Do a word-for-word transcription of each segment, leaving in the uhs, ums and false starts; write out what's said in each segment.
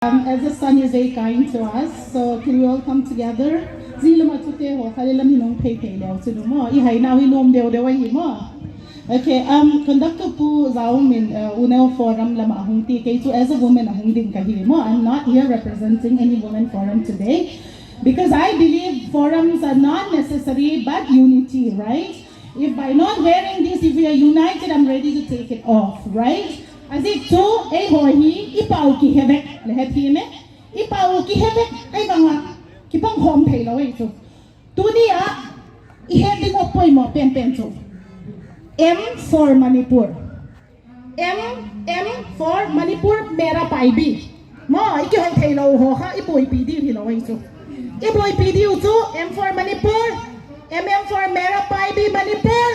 Um, as the sun is very kind to us, so can we all come together? Ji lama chu te ho, khale lam hi nong phei phei leu chu mo. I hai nau hi nom deu deu ahi mo. Okay, um, conductor pu Zaum in, uh, UNEO forum lama hung ti, kei chu as a woman ahung ding kahi mo. I'm not here representing any women forum today because I believe forums are not necessary but unity, right? If by not wearing this, if we are united, I'm ready to take it off, right? Ajeh chu, eiho hi, i pau kihe vek, le het hi me, i pau kihe vek, ahivanga, kipang khom thei lou ahi chu. Tunia, i het ding u poimo pen pen chu. M for Manipur. M, M for Manipur, Mera Paibi. Mo, i kihou thei lou ho kha, i boipi diu hilou ahi chu. I boipi diu chu, M for Manipur, M M for Mera Paibi Manipur,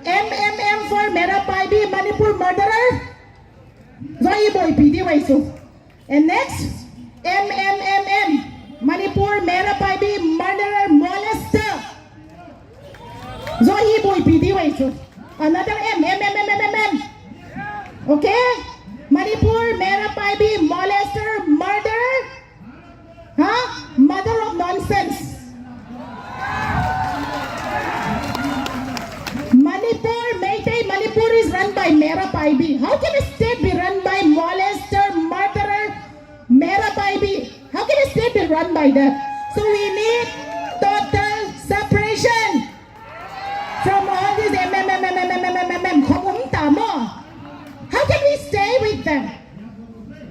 M M M for Mera Paibi Manipur murderer. Joi i boipi diu ahi chu. And next, M M M M, Manipur Mera Paibi murderer molester. Joi i boipi diu ahi chu. Another M, M M M M M M. Okay? Manipur Mera Paibi molester murderer. Huh? Mother of nonsense. Manipur, Meitei, Manipur is run by Mera Paibi. How can a state be run by molester, murderer, Mera Paibi? How can a state be run by that? So we need total separation from all these M M M M M M M M M M. Khom um ta mo. How can we stay with them?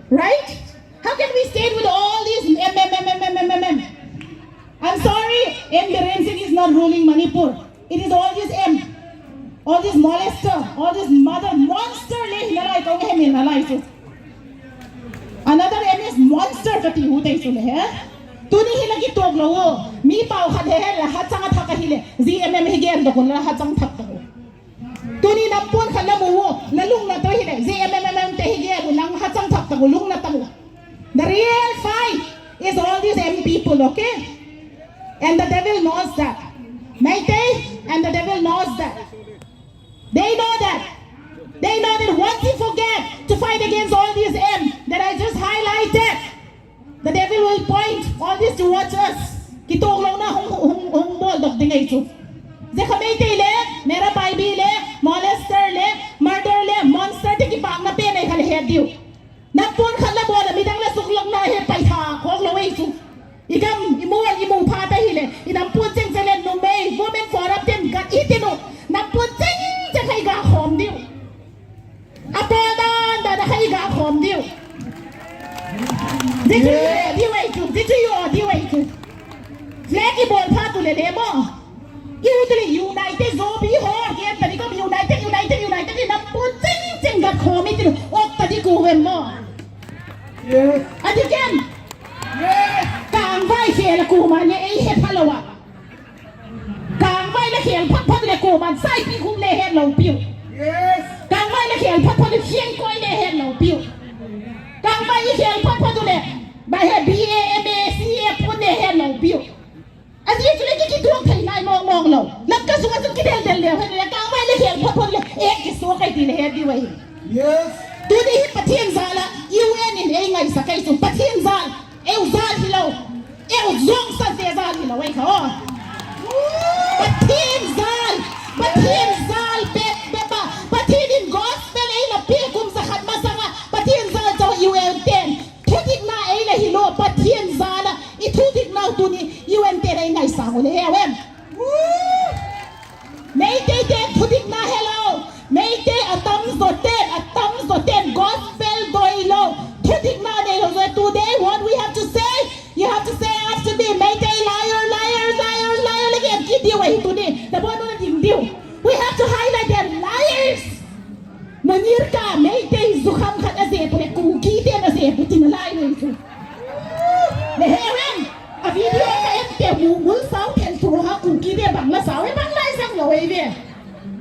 Right? How can we stay with all these M M M M M M M M? I'm sorry, M Biren Singh is not ruling Manipur. It is all these M. All these molester, all these mother monster le hinalai kong hem hinalai chu. Another M is monster kati u tei chu le he. Tuni hi la kituak lou u. Mi pau khat he he la hachang athak ahile. Ji M M hi gen to kun la hachang thak to. Tuni nampon khat la mu u. La lung na to hile. Ji M M M M te hi gen u lang hachang thak to lung na to. The real fight is all these M people, okay? And the devil knows that. Meitei, and the devil knows that. They know that. They know that once you forget to fight against all these M that I just highlighted, the devil will point all this towards us. Kituak louna hung, hung, hung bol dok ding ahi chu. Jeh kha Meitei le, Mera Paibi le, molester le, murder le, monster te kipakna pen ahi kha le het diu. Nampon khat la bol a midang la suklang na he pai tha khok lou ahi chu. I gam, i mol, i mu pha ta hile, i nampon cheng cheng le numei, women forum ten gat i tinu. Nampon cheng cheng kha i ga khom diu. Apol dan dan kha i ga khom diu. Did you hear? Diu ahi chu, did you hear? Diu ahi chu. Flag i bol pha tu le le mo. I u tele united zobi ho, ke tani ko united, united, united, i nampon cheng cheng gat khom i tinu. Ok tadi ku vem mo. Yes. Adi ken. Yes. Kangvai khel a kuman ne ei he phalou a. Kangvai la khel phat phat le kuman saipi khum le het lou piu. Yes. Kangvai la khel phat phat le khian koi le het lou piu. Kangvai i khel phat phat le ba he B A, M A, C A pun le het lou piu. Ajeh chu le ki, kituak thei nai mong mong lou. Lamka sunga chu kidel del leu hen le kangvai le khel phot phot le, eh, kisuak ahi ti le het diu ahi. Yes. Tuni hi Pathen jal a, U N in ei ngaisah ahi chu Pathen jal, eu jal hilou. Eu jong sante jal hilou ahi kha o. Pathen jal, Pathen jal bep bep a, Pathen in gospel ei la pe kum jakhat masang a, Pathen jal chu U N ten. Thudikna ei la hilou, Pathen jal a, i thudikna u tuni, U N te la i ngaisang u le heu em. Meitei te thudikna helou, Meitei atamjo ten, atamjo ten, gospel doilou, thudikna neilou jeh. Today, what we have to say, you have to say after me, Meitei liar, liar, liar, liar, le gen kit diu ahi tuni, na bon na ding diu. We have to highlight them, liars. Manirka, Meitei jukham khat ajep u le, Kuki ten ajep u tin alai nei chu. Le heu em, a video kha em te mu mul sao thel thu ha Kuki te bang la sao e bang lai sang lou e ve.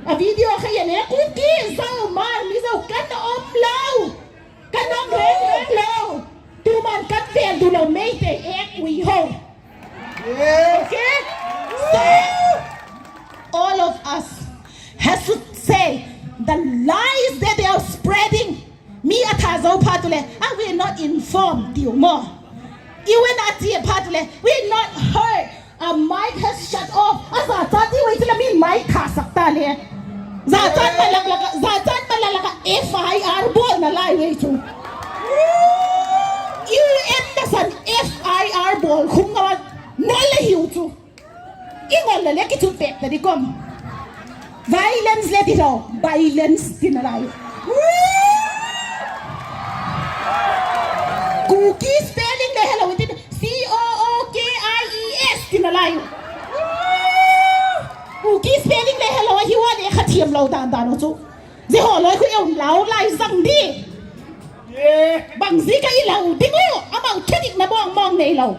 A video kha e le Kuki, Zau, Hmar, Mizo kan om lou. Kan om lou, lou. Tuman kan vel tu lou Meitei ek ui ho. Yes. Okay? So, all of us has to say the lies that they are spreading. Mi atha jou phat uleh, ah, we are not informed, tiu mo. U N a che phat uleh, we are not heard. A mic has shut off. Ajachat diu ahi chule min mic thasak ta le. Jachat malak laka, jachat malak laka F I R bol nalai uve chu. U N nasan F I R bol khum ngam a nol le hiu chu. I ngol le le kichut pep ta di kom. Violence le ti lou, violence ti nalai. Kuki spelling le helou tin C O O K I E S ti nalai. Kuki spelling le helou hi wa le kha thiam lou dan dan u chu. Ji ho loi khu eu lau lai jang di. Bang ji ka i lau ding u, amau khedik na bong mong nei lou.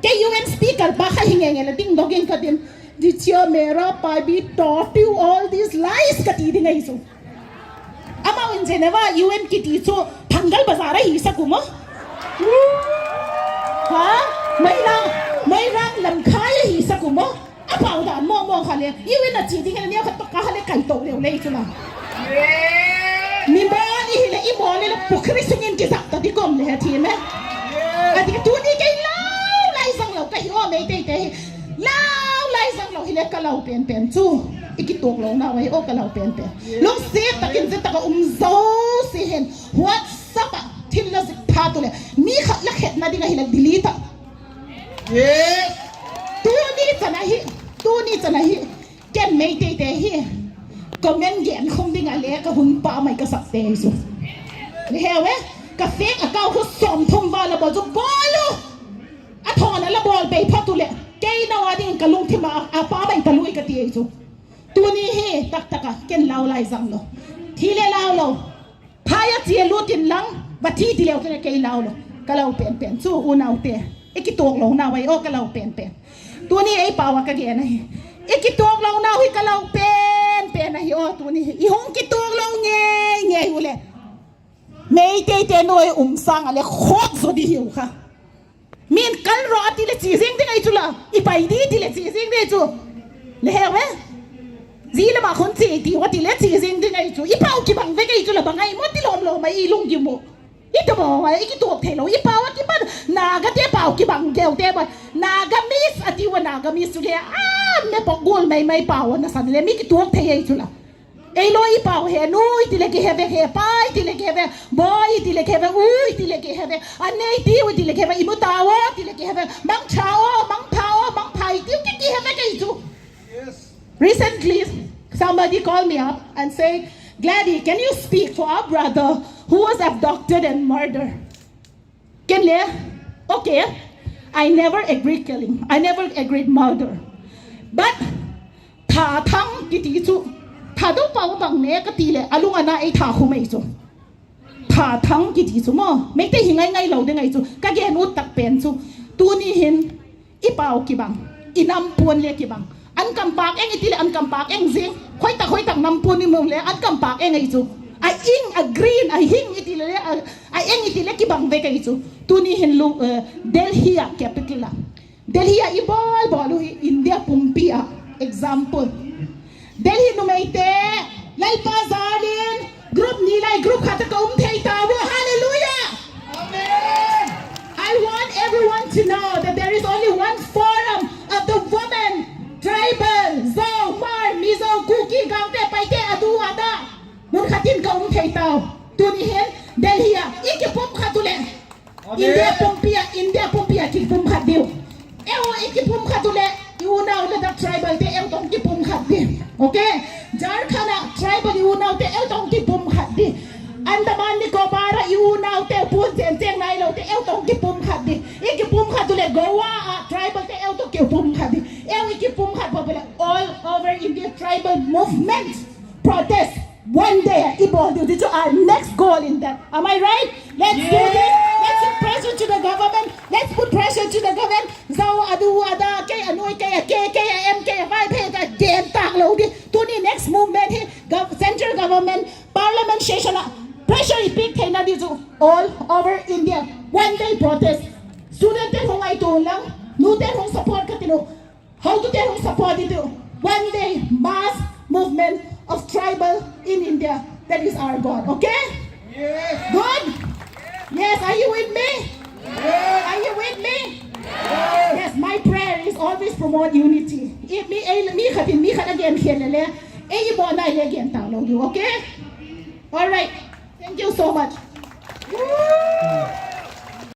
Kei U N speaker pa kha hi nge nge la ding doging ka din. Did your mera pai be taught you all these lies ka ti ding ahi chu. Amau in Geneva U N kiti chu Thangal Bazar a hi sak u mo. Ha? Moirang, Moirang Lamkhai a hi sak u mo. Apao dan mo mo kha le. U N a che ding le neo khat to ka kha le kai to leu le chu la. Mi bol i hi le i bol le pukhri sungin kijap ta di kom le ha thi me. Ati tuni kei lau lai jang lou ka hi o Meitei te hi. Lau lai jang lou hi le ka lau pen pen chu. I kituak lou nau ahi o ka lau pen pen. Lungset takin jin taka um jou si hin. WhatsApp a thil la jik phat uleh. Mi khat la khetna ding ahi le delete ta. Yes. Tuni chan ahi. Tuni chan ahi. Ken Meitei te hi comment gen khum ding a le ka hun pa mai ka sak te hi chu. Ni he ve, ka fake account khu som thum val a bol chu bol u. A thona la bol bei phat uleh. Kei nau a ding ka lungthim a, a pa mai ka lui ka ti hi chu. Tuni hi tak tak a ken lau lai jang lou. Thi le lau lou. Phai a che lut in lang, va thi ti leu kei lau lou. Ka lau pen pen chu, u nau te. I kituak lou nau ahi o ka lau pen pen. Tuni ei pao a ka gen ahi. I kituak lou nau hi ka lau pen pen ahi o tuni hi. I hung kituak lou ngei ngei u le. Meitei te noi um sang a le khok jo di hiu kha. Min kal ro ati le che jing ding ahi chu la. I pai di ti le che jing ding ahi chu. Le he ve. Ji le ma khun che ti u ati le che jing ding ahi chu. I pao kibang ve kei chu la bang ahi mo ti lom lom a i lunggim u. I to mo a i kituak thei lou. I pao a kibang. Naga te pao kibang keu te ba. Naga Miss ati u Naga Miss chu le. Ah, me pok gol mai mai pao na san le mi kituak thei ahi chu la. Ei lo i pao he, nu i ti le kihe ve, he pa i ti le kihe ve, bo i ti le kihe ve, u i ti le kihe ve, anei ti u i ti le kihe ve, i mu ta o ti le kihe ve, mang cha o, mang pha o, mang pha i ti u ki kihe ve kei chu. Yes. Recently, somebody called me up and said, "Gladys, can you speak for our brother who was abducted and murdered?" Ken le, okay, I never agreed killing. I never agreed murder. But Thathang kiti chu, Thadou pao bang ne ka ti le, alung ana ei tha khu mai chu. Thathang kiti chu mo, Meitei hi ngai ngai lou ding ahi chu, ka gen ut tak pen chu. Tuni hin, i pao kibang, i nam pon le kibang. An kam pak eng i ti le an kam pak eng jing. Khoi tak khoi tak nam pon i mu le an kam pak eng ahi chu. A ing, a green, a hing i ti le, a, a eng i ti le kibang ve ka hi chu. Tuni hin lu, eh, Delhi a capital a. Delhi a i bol bol u hi India pumpi a. Example. Delhi numei te, Lalpa jal in, group ni lai group khat a ka um thei ta u. Hallelujah! Amen. I want everyone to know that there is only one forum of the women, tribal, Zou, Hmar, Mizo, Kuki, Gangte, Paite, Adu, Ada. Mun khat in ka um thei ta u. Tuni hin, Delhi a, i kipum khat u le. Amen. India pumpi a, India pumpi a kipum khat diu. Eu i kipum khat u le, i unau le dak tribal te eu tong kipum khat di. Okay? Jharkhand a tribal i unau te eu tong kipum khat di. Andaman Nicobar a i unau te pun chen cheng nai lou te eu tong kipum khat di. I kipum khat u le Goa a tribal te eu tong kipum khat di. Eu i kipum khat bou le all over India tribal movement. Protest. One day, i bol diu, this is our next goal in that. Am I right? Let's do this. Let's put pressure to the government. Let's put pressure to the government. Zou, Adu, Ada, kei a noi, kei a ke, kei a em, kei a vai, kei a gen tak lou di. Tuni next movement hi, gov-, central government, parliament session a pressure i piak theina di chu all over India. One day protest. Student te hung ngaito lang, nu te hung support ka ti lou. How to tell who support it? One day, mass movement of tribal in India. That is our goal. Okay? Good. Yes, are you with me? Are you with me? Yes, my prayer is always promote unity. If mi, eh, mi khat in mi khat again here le, eh, you bona again tang lo you, okay? All right. Thank you so much.